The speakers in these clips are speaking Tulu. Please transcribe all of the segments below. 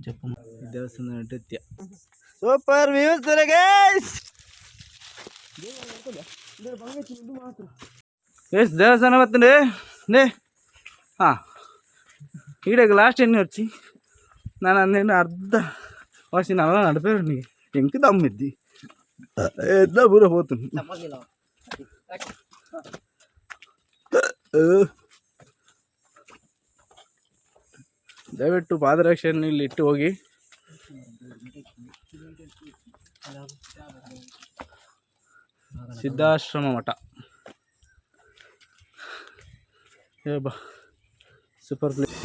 ಜಪ ದೇವಸ್ಥಾನ ನೃತ್ಯ super views guys. Guys ದೇವಸ್ಥಾನ ಬತ್ತಂಡೆ ನೇ. ಹಾಂ, ಈಡೇಗ ಲಾಸ್ಟ್ ಎಣ್ಣೆ వచ్చి ನಾನು నేను ಅರ್ಧ ವಾಸಿ నల్ల నడిపారు నీ ఎంకి దమ్మిద్ది ఎద్ద బూర పోతుంది. ದಯವಿಟ್ಟು ಪಾದರಕ್ಷೆಯನ್ನು ಇಲ್ಲಿ ಇಟ್ಟು ಹೋಗಿ. ಸಿದ್ಧಾಶ್ರಮ ಮಠ. ಏ ಬಾ, super place.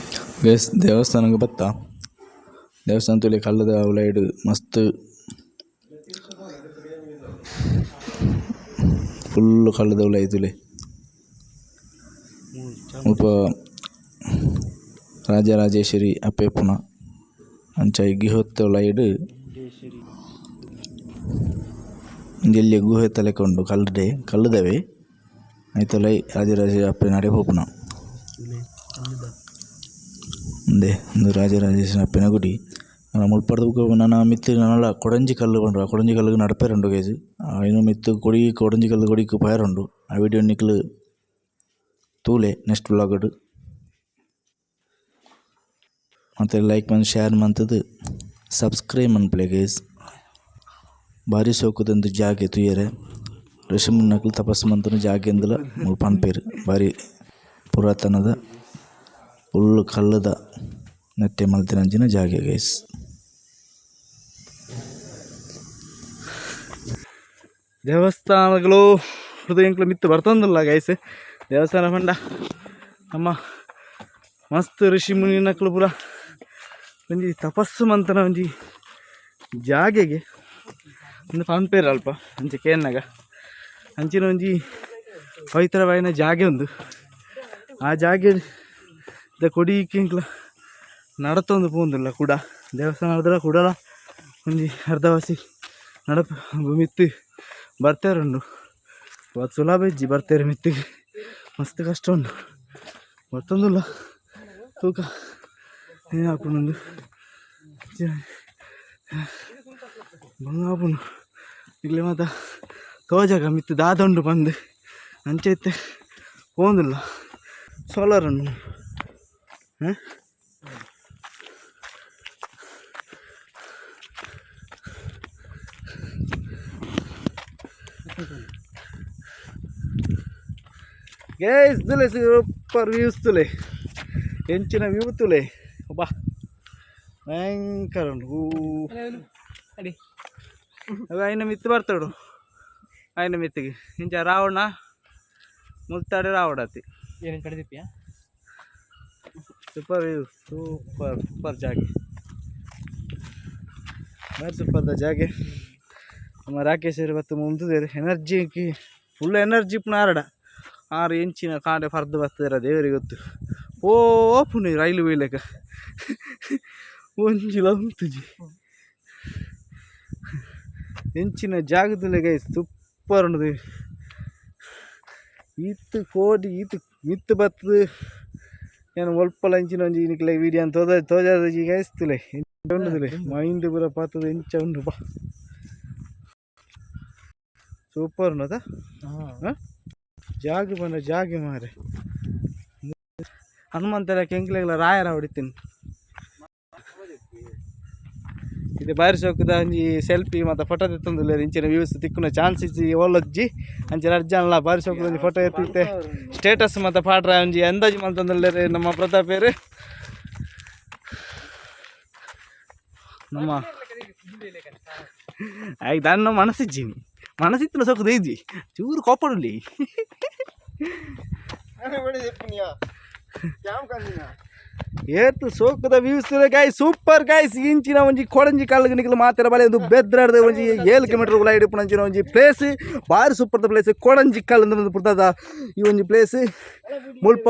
Guys, ದೇವಸ್ಥಾನಕ್ಕೆ ಬತ್ತ. ದೇವಸ್ಥಾನ ತುಲಿ ಕಲ್ಲದ ಉಲೈಡ್ ಮಸ್ತ್ ಫುಲ್ ಕಲ್ಲದ ಉಲೈ ತುಲೆ. ಮುಲ್ಪ ರಾಜರಾಜೇಶ್ವರಿ ಅಪ್ಪೆ ಇಪ್ಪುನ. ಅಂಚ ಗುಹೆತ್ತ ಉಲೈಡ್ ಒಂಜಿ ಎಲ್ಯ ಗುಹೆತ ಲೆಕ ಉಂಡು. ಕಲ್ಲುಡೆ ಕಲ್ಲುದವೇ. ಐತ ಉಲಯಿ ರಾಜರಾಜೇಶ್ವರಿ ಅಪ್ಪೆ ನಡೆ ಪೋಪುನ. ಉಂದೆ ಉಂದು ರಾಜರಾಜೇಶ್ವರಿ ಅಪ್ಪೆನ ಗುಡಿ. ಮುಲ್ಪರ್ದ್ ಬೊಕ ನನ ಮಿತ್ತ್ ನನಲ ಕೊಡಂಜಿ ಕಲ್ಲು ಪಂಡ ಕೊಡಂಜಿ ಕಲ್ಲುಗು ನಡಪೆರೆ ಉಂಡು ಗೈಸ್. ಐನ ಮಿತ್ತ್ ಕೊಡಿ ಕೊಡಂಜಿ ಕಲ್ಲು ಕೊಡಿಕ್ ಪೋಯೆರೆ ಉಂಡು. ಆ ವಿಡಿಯೋ ನಿಕುಲು ತೂಲೆ ನೆಕ್ಸ್ಟ್ ವ್ಲಾಗ್ ಡ್. ಮಾತ ಲೈಕ್ ಮಂತ್ ಶೇರ್ ಮಂತುದು ಸಬ್ಸ್ಕ್ರೈಬ್ ಮನ್ಪುಲೆ ಗೈಸ್. ಬಾರಿ ಸೋಕುದ ಜಾಗೆ ತೂಯೆರೆ. ಋಷಿ ಮುನಿನಕುಲು ತಪಸ್ಸು ಮಂತುನ ಜಾಗೆ ಇಂದುಲ ಮೂಲು ಪನ್ಪೆರ್. ಬಾರಿ ಪುರಾತನದ ಫುಲ್ಲ್ ಕಲ್ಲುದ ನೆಟ್ಟೆ ಮಲ್ತಿನಂಚಿನ ಜಾಗೆ ಗೈಸ್. ದೇವಸ್ಥಾನಗಳು ಹೃದಯ ಮಿತ್ತು ಬರ್ತೊಂದಿಲ್ಲ ಗೈಸ್. ದೇವಸ್ಥಾನ ಪಂಡ ನಮ್ಮ ಮಸ್ತ್ ಋಷಿ ಮುನಿನಕುಲು ಪೂರ ಒಂಜಿ ತಪಸ್ಸು ಮಂತನ ಒಂಜಿ ಜಾಗೆಗೆ ಒಂದು ಪನ್ಪೇರು ಅಲ್ಪ. ಅಂಚ ಕೇನ್ನಗ ಅಂಚಿನ ಒಂಜಿ ಪವಿತ್ರವಾಯಿನ ಜಾಗೆ ಉಂದು. ಆ ಜಾಗೆ ದ ಕೊಡಿಕ್ ಎಂಕ್ಲ ನಡತೊಂದು ಪೋವೊಂದುಲ್ಲ ಕುಡ. ದೇವಸ್ಥಾನ ಕುಡಲ ಒಂಜಿ ಅರ್ಧವಾಸಿ ನಡಪ ಮಿತ್ತು ಬರ್ತಾರೆ ಉಂಡು. ಸುಲಭ ಇಜ್ಜಿ ಬರ್ತಾರೆ ಮಿತ್ತಿಗೆ, ಮಸ್ತ್ ಕಷ್ಟ ಉಂಡು. ಬರ್ತೊಂದುಲ್ಲ ತೂಕ ಏನಾಪುಂಡು ಬಂಗ ಆಪುಂಡು. ಇಲ್ಲೇ ಮಾತ ತೋಜಾಗ ಮಿತ್ತು ದಾದ ಉಂಡು ಪಂದ್. ಅಂಚ ಇತ್ತೆ ಪೋವೊಂದುಲ್ಲ. ಸೋಲಾರ್ ಉಂಡು. ಹಾಂ, ಗೈಸ್, ತುಲೆ ಸೂಪರ್ ವ್ಯೂಸ್ ತುಲೆ, ಎಂಚಿನ ವ್ಯೂ ತುಲೆ. ಬಾ, ಭಯಂಕರ ಉಂಡು. ಅವು ಐನ ಮಿತ್ತು ಬರ್ತಾಡು. ಐನ ಮಿತ್ತಿಗೆ ಇಂಚ ರಾವಣ ಮುಲ್ತಾಡೆ ರಾವಡತಿ. ಏನೇನು ಕಡಿದಿಪ್ಪಿಯಾ? Super view, super super ಜಾಗೆ, ಬಾರಿ ಸೂಪರ್ದ ಜಾಗೆ. ನಮ್ಮ ರಾಕೇಶ್ ಬತ್ತು ಮುಂದುದೇರು. Energy, full energy ಪುನ ಆರಡ. ಆರು ಇಂಚಿನ ಕಾಂಡೆ ಫರ್ದು ಬರ್ತದಿರ ದೇವರಿಗೆ ಗೊತ್ತು. ಓ ಪುಣಿ ರೈಲು ಲೆಕ್ಕ ಒಂಜಿಲ ಉಂತುಜಿ. ಎಂಚಿನ ಜಾಗದಲ್ಲಿ ಗೈಸ್, ಸೂಪರ್ ಉಂಡು. ಈತ್ ಕೋಡಿ ಈತ್ ಮಿತ್ತು ಬತ್ತದು. ಏನು ಒಲ್ಪಲ ಇಂಚಿನ ಒಂಜಿ ನಿಕ್ಲೆ ವೀಡಿಯೋ ಅಂತ ತೋಜ ತೋಜಾದ ಗೈಸ್. ತುಲೆ ಉಂಡು ಮೈಂಡ್ ಪೂರ ಪಾತದ ಎಂಚ ಉಂಡು ಬಾ. ಸೂಪರ್ ಉಂಡದ ಜಾಗ ಬಂದ ಜಾಗೆ ಮಾರೆ. ಹನುಮಂತರ ಕೆಂಕ್ಲೆಗ್ಲ ರಾಯರ ಹೊಡಿತೀನಿ. ಇದು ಬಾರಿ ಸೋಕುದ ಒಂಜಿ ಸೆಲ್ಫಿ ಮತ್ತು ಫೋಟೋ ತೆತ್ತೊಂದುಲ್ಲೆರ್. ಇಂಚಿನ ವ್ಯೂಸ್ ತಿಕ್ಕುನ ಚಾನ್ಸ್ ಇಜ್ಜಿ ಓಲಜ್ಜಿ. ಅಂಚಿನ ಅರ್ಜನ್ಲ ಬಾರಿ ಸೋಕುದ ಒಂಜಿ ಫೋಟೋ ಎತ್ತಿತ್ತೆ ಸ್ಟೇಟಸ್ ಮತ್ತು ಪಾಡ್ರ ಒಂಜಿ ಅಂದಾಜು ಮಲ್ತೊಂದುಲ್ಲೆರ್ ನಮ್ಮ ಪ್ರತಾಪೇರು. ನಮ್ಮ ಆಯ್ತು, ದಾನ್ನ ಮನಸ್ಸಿಜ್ಜಿನಿ ಮನಸ್ಸಿತ್ತಿನ ಸೋಕುದ ಇಜ್ಜಿ, ಚೂರು ಕೋಪಡುಲ್ಲಿ. ಏತ್ ಸೋಕುದ views guys, super guys. ಇಂಚಿನ ಒಂಜಿ ಕೊಡಂಜಿ ಕಲ್ಲು ನಿಕಲು ಮಾತೆರ ಬಲೆ. ಒಂದು ಬೆದ್ರಾಡ್ದ ಒಂಜಿ 7 ಕಿಲೋಮೀಟರ್ ಉಲಾಯಿಡ್ ಇಪ್ಪುನ ಒಂಜಿ ಪ್ಲೇಸ್, ಬಾರಿ ಸೂಪರ್ ಪ್ಲೇಸ್. ಕೊಡಂಜಿ ಕಲ್ಲು ಪುರ್ತದ ಈ ಒಂಜಿ ಪ್ಲೇಸ್. ಮುಲ್ಪ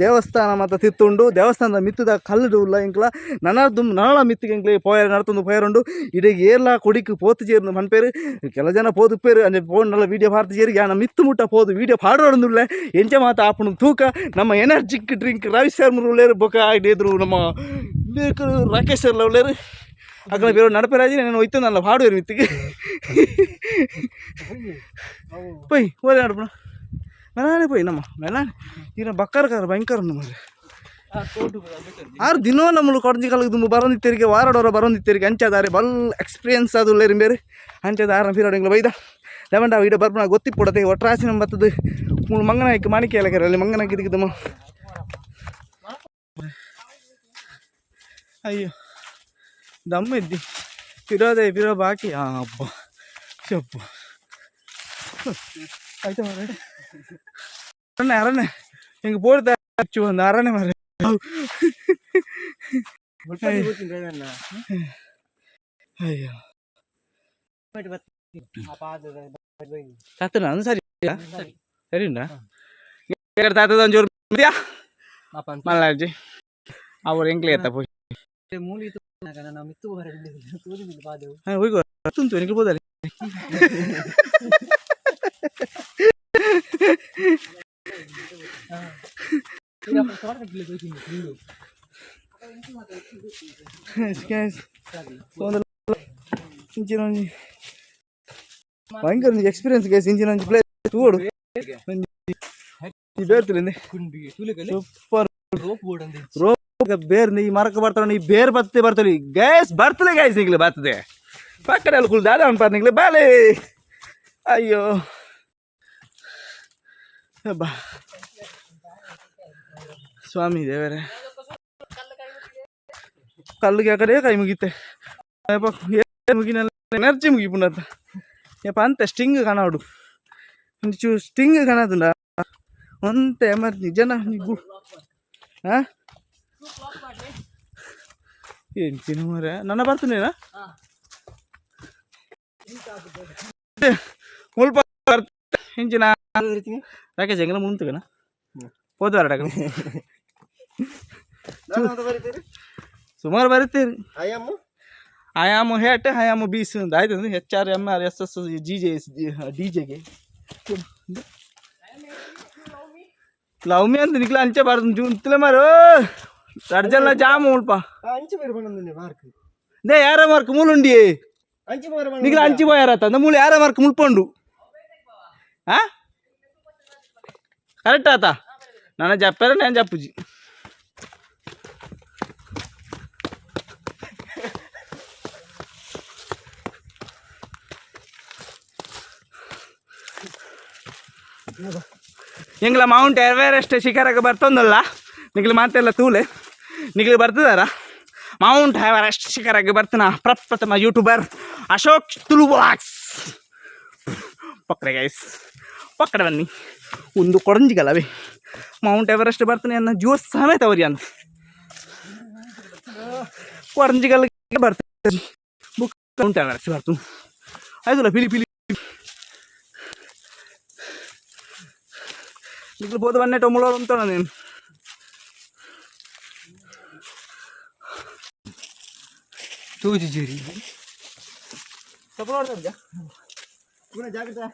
ದೇವಸ್ಥಾನ ಮಾತ ತಿತ್ತುಂಡು. ದೇವಸ್ಥಾನದ ಮಿತ್ತದ ಕಲ್ಲು ಉಲ್ಲ. ಎಂಕ್ಲ ನನರ್ದು ನನಲ ಮಿತ್ತಿಗೆ ಎಂಕ್ಲೆ ಪೋಯರ ನಡತೊಂದು ಪೋಯರುಂಡು. ಇಡೆಗ್ ಏರ್ಲ ಕೊಡಿಕ್ ಪೋತು ಜೇರ್ಂದು ಪನ್ಪೇರು. ಕೆಲ ಜನ ಪೋದುಪ್ಪೇರು. ಅಂಚ ಪೋಂಡಲ ವೀಡಿಯೋ ಪಾಡ್ದು ಜೇರು. ಯಾನ ಮಿತ್ತು ಮುಟ್ಟ ಪೋದು ವೀಡಿಯೋ ಪಾಡೊಂದುಲ್ಲೆ. ಎಂಚ ಮಾತ ಆಪುಂಡು ತೂಕ. ನಮ್ಮ ಎನರ್ಜಿಕ್ ಡ್ರಿಂಕ್ ರವಿ ಶರ್ಮರು ಉಲ್ಲೆರ್. ಬೊಕ ಎದುರು ನಮ್ಮ ಬೇಕು ರಾಕೇಶ್ ಸರ್ ಉಳ್ಳೇರು ಅక్కడ ಬೇರೆ ನಡಪರಾಜಿ నేను ಹೋಯ್ತು ಹಾಡುವೇರು ಮಿತ್ತಿಗೆ ಪೋಯ್ ಓಲೆ ನಡಪಣ ಮೆಲಾನೆ ಪೋಯ್ ನಮ್ಮ ಮೆಲಾನೆ ಈನ ಬಕ್ಕರ್ ಕಾರ ಭಯಂಕರ ಮಾರೆ. ಆರು ದಿನೋ ನಮ್ಮಳು ಕೊಡಂಜಿ ಕಾಲಕ್ಕೆ ದುಂಬು ಬರೋಂದಿತ್ತರಿಗೆ ವಾರಡೋರ ಬರೋಂದಿತ್ತರಿಗೆ ಅಂಚಾದಾರೆ ಬಲ್ ಎಕ್ಸ್ಪೀರಿಯನ್ಸ್ ಅದು ಉಳ್ಳೇರಿ ಬೇರೆ ಅಂಚಾದ ಆರ ಫೀರೋಡಿಂಗ್ಲ ಬೈದ ಲೆಮಂಡ ಇಡ ಬರ್ಪಣ ಗೊತ್ತಿಪ್ಪುಡತೆ ಒಟ್ರಾಸಿ ನಮ್ಮ ಬತ್ತದ ಮೂಳು ಮಂಗನಾಯ್ಕ ಮಾಣಿಕ್ಯ ಅಲ್ಲಿ ಮಂಗನಾಯ್ಕ ಇದಕ್ಕಿದ್ದಮ್ಮ. ಅಯ್ಯೋ ದಮ್ಮ ಇದ್ದಿ ಪಿರೋದೆ ಪಿರೋ ಬಾಕಿ ಅಬ್ಬ చెప్పು ಆಯ್ತಾ ಮಾರ್ರೆ. ಅರಣ್ಯ ಅರಣ್ಯ ಹಿಂಗೆ ಪೋಡ್ತಾ ಒಂದು ಅರಣ್ಯ ಮಾರ್ರೆ. ಅಯ್ಯೋ ತಾತನ ಅದು ಸರಿ ಸರಿ ಉಂಟಾ ತಾತದ ಒಂಚೂರು ಮಲ್ಲಾಜಿ ಅವ್ರು ಎಂಕ್ಲೆ ಎತ್ತ ಪೋಯ್ ಹಾಂ ಹೋಗಿ ತುಂತು ನಿಕ್ಲು ಬೋದಲ್ಲಿ. ಇಂಚಿನ ಒಂಜಿ ಭಯಂಕರ ಒಂಜಿ ಎಕ್ಸ್ಪೀರಿಯನ್ಸ್ ಗೈಸ್. ಇಂಚಿನ ಒಂಜಿ ಪ್ಲೇಸ್ ತೂವೊಡು ಒಂಜಿ ಬೇರ್ತುಲಿಂದೆ ಸೂಪರ್ ರೋಪ್ ಬೇರ್ ಈ ಮರಕ ಬರ್ತಾವ ಈ ಬೇರ್ ಬತ್ತೆ ಬರ್ತಲಿ ಗ್ಯಾಸ್ ಬರ್ತಲೆ ಗ್ಯಾಸ್ ನಿಗ್ಲೆ ಬರ್ತದೆ ಪಕ್ಕಡೆ ಅಲ್ಲಿ ಕುಲ್ ದಾದ ಅನ್ಪಾರ್ ನಿಗ್ಲೆ ಬಾಲೆ. ಅಯ್ಯೋ ಬಾ ಸ್ವಾಮಿ ದೇವರೇ ಕಲ್ಲಿಗೆ ಆ ಕಡೆ ಕೈ ಮುಗೀತೆ ಮುಗಿನ ಎನರ್ಜಿ ಮುಗಿಪುಂಡತ್ತ ಯಪ್ಪ ಅಂತ ಸ್ಟಿಂಗ್ ಕಾಣೋಡು ಒಂಚೂರು ಸ್ಟಿಂಗ್ ಕಾಣದುಂಡ ಒಂತೆ ಎಮರ್ಜಿ ಜನ ಗು ಹಾಂ ಎಂಚಿನ ಮಾರ್ರೆ ನನ್ನ ಬರ್ತನೇನಾ ಮುಲ್ಪ ಇಂಚಿನ ರಾಕೇಶ್ ಎಂಗ್ಲ ಮುಂತುಗನ ಹೋದವಾರ ಸುಮಾರು ಬರೀತೀರಿ. ಆಯಾಮ ಹೇಟ್ ಆಯಾಮ ಬೀಸ್ ಅಂತ ಆಯ್ತು. H R M R S S G J S D ಜೆಗೆ love me ಅಂತ ನಿಕ್ಲ ಅಂಚೆ ಬಾರ್ದು ಜುಂತಲೆ ಮಾರು ಅರ್ಜಲ್ಲ ಜಾಮ್ ಮುಲ್ಪ. ಅಂಚು ಬೇರೆ ಬಂದ ಮಾರ್ಕ್. They ಯಾರ ಮಾರ್ಕ್ ಮೂಲುಂಡಿ. ಅಂಚು ಮಾರ. ನಿಕ್ಲ ಅಂಚಿ ಪೋಯಾರತ್ತ ಅಂದ ಮೂಲು ಯಾರ ಮಾರ್ಕ್ ಮುಲ್ಪಂಡು ಆ ಕರೆಕ್ಟ್ ಆತ ನನ್ನ ಜಪ್ಪಾರ ನಾನು ಜಪ್ಪುಜಿ. ಎಂಗ್ಲ ಮೌಂಟ್ ಎವರೆಸ್ಟ್ ಶಿಖರಕ್ಕೆ ಬರ್ತೊಂದಲ್ಲ ನಿಗ್ಲು ಮಾತೆಲ್ಲ ತೂಲೆ ನಿಗ್ಲು ಬರ್ತದಾರ ಮೌಂಟ್ ಎವರೆಸ್ಟ್ ಶಿಖರಕ್ಕೆ ಬರ್ತನ ಪ್ರಪ್ರಥಮ ಯೂಟ್ಯೂಬರ್ ಅಶೋಕ್ ತುಳು ವ್ಲಾಗ್ಸ್. ಪಕ್ಕಡೆ ಗೈಸ್ ಪಕ್ಕಡೆ ಬನ್ನಿ ಒಂದು ಕೊಡಂಜಿಗಲ್ಲವೇ ಮೌಂಟ್ ಎವರೆಸ್ಟ್ ಬರ್ತಾನೆ ಅನ್ನ ಜ್ಯೂಸ್ ಸಮೇತ ಅವರಿ ಅಂದ ಕೊಡಂಜಿಗಲ್ಲ ಬರ್ತದೆ ಬುಕ್ ಮೌಂಟ್ ಎವರೆಸ್ಟ್ ಬರ್ತು ಆಯ್ತಲ್ಲ ಪಿಲಿ ಪಿಲಿ ನಿಗ್ಲು ಬೋದು ಬನ್ನೆ ಟೊಮುಲೋ ಅಂತಾಣ ನೀನು. ತೂಜಿ ಜೀರಿ. ಚಪ್ಪಲ್ ಹೊಡ್ತಾ ಪುನಃ ಜಾಗ್ರತೆ.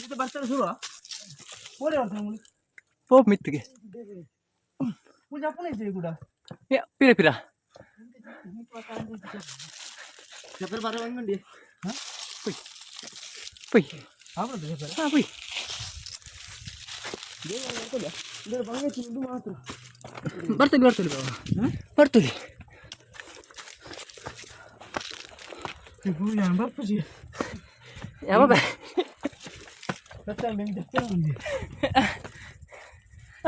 ಇದು ಬರ್ತಾರೆ ಶುರು ಓಡಿ ಬರ್ತಾರೆ ಮುಳಿ. ಪೋಪ್ ಮಿತ್ತಿಗೆ. ಪೂಜೆ ಅಪ್ಪನ ಐತೆ ಕೂಡ. ಪಿರ ಪಿರ. ಪೊಯ್ ಹಾಂ ಪೊಯ್. ಬರ್ತಲಿ ಬರ್ತಲಿ ಬಾಬಾ ಬರ್ತಲಿ. ಬರ್ಪುಜಿ. ಯಾವ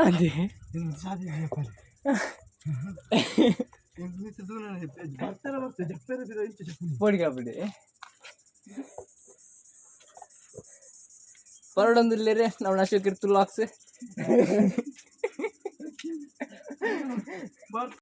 ಅದೇ ಪೋಡಿಗೆ ಬಿಡಿ ಪರಡೊಂದಿಲ್ಲೇರೆ ನಾವು ಅಶೋಕ್ ಇರ್ತು ಲಾಕ್ಸ್.